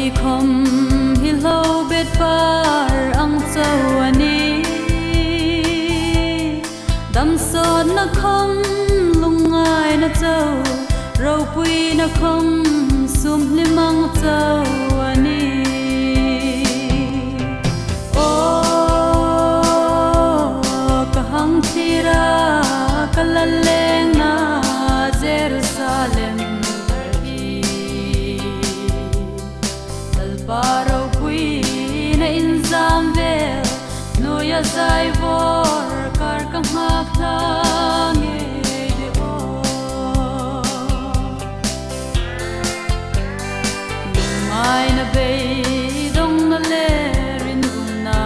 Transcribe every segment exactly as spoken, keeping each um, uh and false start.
Khom hi lo bet par ang chau a nih. Damsawtna khom, lungngaina chau, ropuina khom, sum hlim ang chau a nih. Aw, ka hang thlir a, ka lal lengna Jerusalem tar hi. Lalpa ropuina inzam vel, hnuoia zai vawr kar ka nghak thlang ei de aw. Lungngaina, beidongna le rinumna,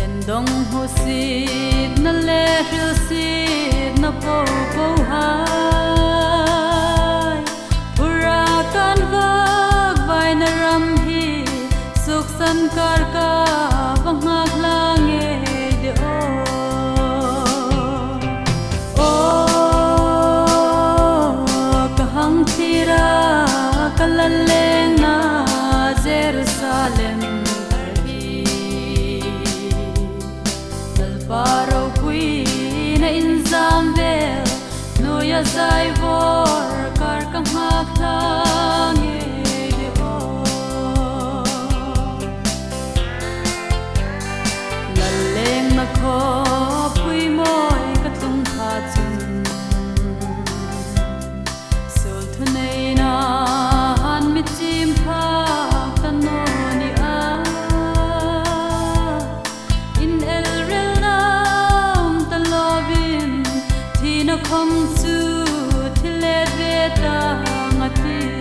endong hmusietna le hrilsietna popo hai, phura kan vak vaina ram hi, suksan kar ka va nghak thlang ei de aw. Aw, ka hang thlir a, ka lal lengna Jerusalem tar hi. Lalpa ropuina inzam vel, hnuoia zai vawr kar ka nghak thlang ei de aw. Lal lengna khawpui mawi ka tlung pha chun, suol thuneina han mi chim phak ta naw ni a. Inelrelna um ta lovin, thina khom chu thil let ve tang a tih.